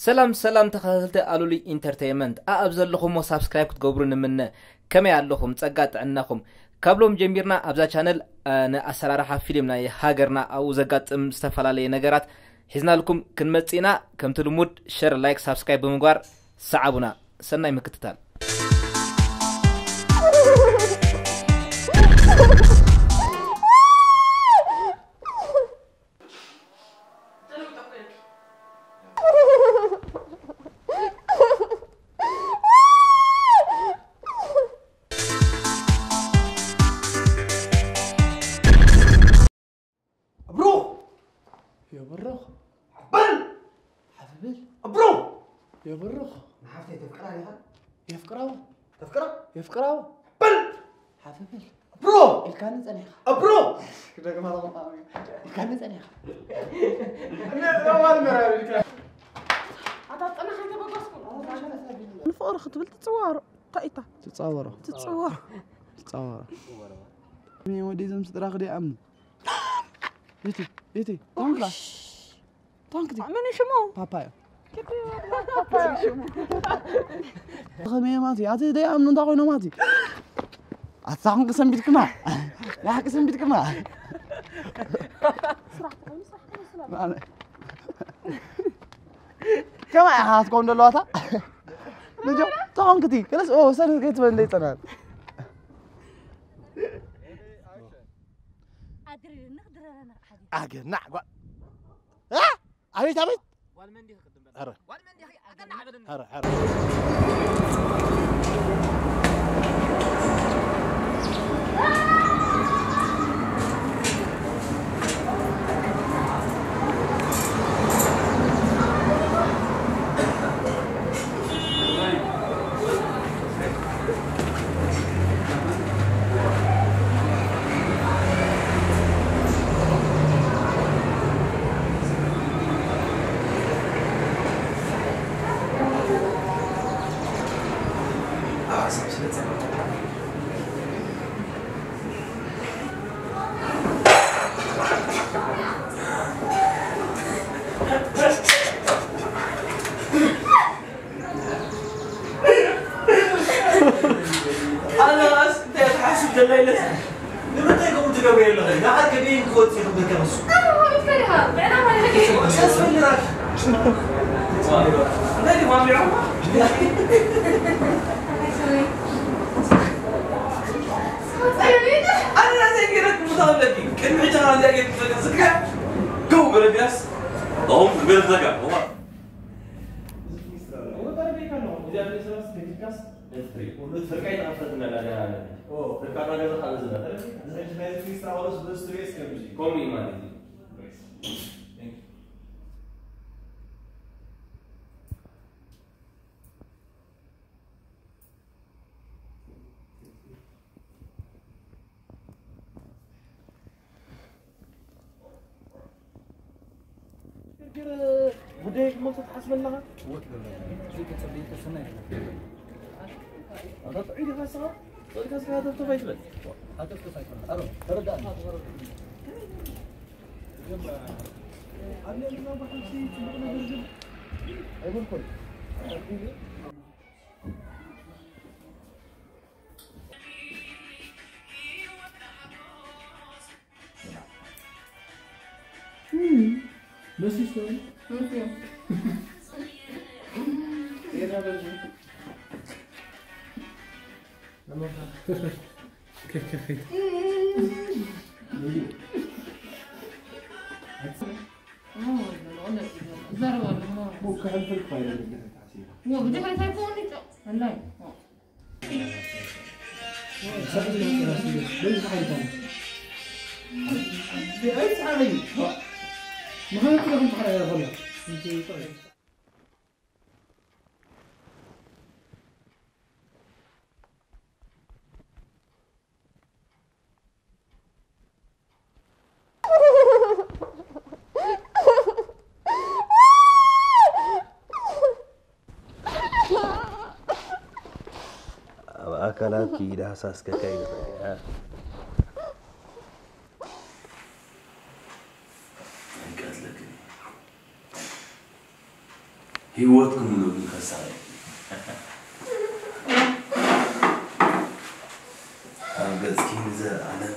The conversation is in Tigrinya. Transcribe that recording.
ሰላም ሰላም ተኸታተልቲ ኣሉሊ ኢንተርቴይንመንት፣ ኣኣብ ዘለኹሞ ሳብስክራይብ ክትገብሩ ንምነ። ከመይ ኣለኹም? ጸጋ ጥዕናኹም? ካብ ሎም ጀሚርና ኣብዛ ቻነል፣ እ፣ ንኣሰራርሓ ፊልም ናይ ሃገርና ኣብኡ ዘጋጥም ዝተፈላለየ ነገራት ሒዝናልኩም ክንመጽእ ኢና። ከምቲ ልሙድ ሸር፣ ላይክ፣ ሳብስክራይብ ብምግባር ሰዓቡና። ሰናይ ምክትታል። ብሩኽ! የብርኽ! በል! ሓፍ ብል! ብሩኽ! የብርኽ! ንሓፍተይ ተፍቅራ ዲኻ? የፍቅራዎ! ተፍቅራ? የፍቅራዎ! በል! ሓፍ ብል! ብሩኽ! ኢልካኒ ጸኒሕካ! ብሩኽ! ክደግማ ተቐጣሚ ኢልካኒ ጸኒሕካ! ኣታ ጸናሕ ኣይተበገስኩ። ንፍቕሪ ክትብል ትጽዋሮ እንታይ ኢታ ትጻወሮ ትጽወሮ ትጻወሮ እኔ ወደ ዘም ስጥራ ክደ ኣምኑ እቲ እቲ ታንክላ ታንክቲ ምን ሽሙ ፓፓያ ከመይ ማቲ ኣቲ ደይ ኣምኑ እንታይ ኮይኖ ማቲ ኣታ ታንክ ሰንቢድክማ ናይ ሓቂ ሰንቢድክማ ከማይ ኢኻ ክትከውን ዘለዋታ ልጆ ታንክቲ ክለስ ኦ ሰንስ ከይትበል እንደይጸናል ኣድሪርኒ ክድረረና ሓዚ ኣገናዕ ጓል እ? ኣቤት ኣቤት ኧረ ኧረ ኧረ ኣነስ እንታይ ትሓስብ ዘላ ኢለስ ንምንታይ ከምኡ ትገብሪ ኣለኺ? ንዓት ከደይን ክወጽእ ይኽብል ከመሱ። ኣነ ማለት ፈሪሃ፣ ብዕዳ ማለት ፈሪሃ። ሰስ ፈሪሃ። እንታይ ድዩ ማሚዖ? ኣነ ናተይ ገይረ ክምታ ኣለኪ። ቅድሚ ሕጂ ኸዓ እንታይ ገይረ ክፈልጥ ዝክያ? ገው በለ ቢያስ። ኣሁን ገለ ዘጋ። ጉዳይ ክመልሶ ትሓስበለኻ? ኣታ ጥዑይ ዲኻ ንስኻ? ጸልካ ስጋ ሃተፍተፍ ኣይትበል። ሃተፍተፍ ኣይኮነን። ኣሮ፣ ተረዳእኒ። ኣብ ልዕሊ ባባ ሓብሲ ጽቡቕ ነገር ግን ኣይበልኩን። ኣብ ኣካላትኪ ዳህሳስ ከካይድ ይኽእል እየ። ኣይቀትለክን እየ። ህይወትኪ ምሉእ ግን ከሳቒ። ኣብ ገጽኪ ንዘለኣለም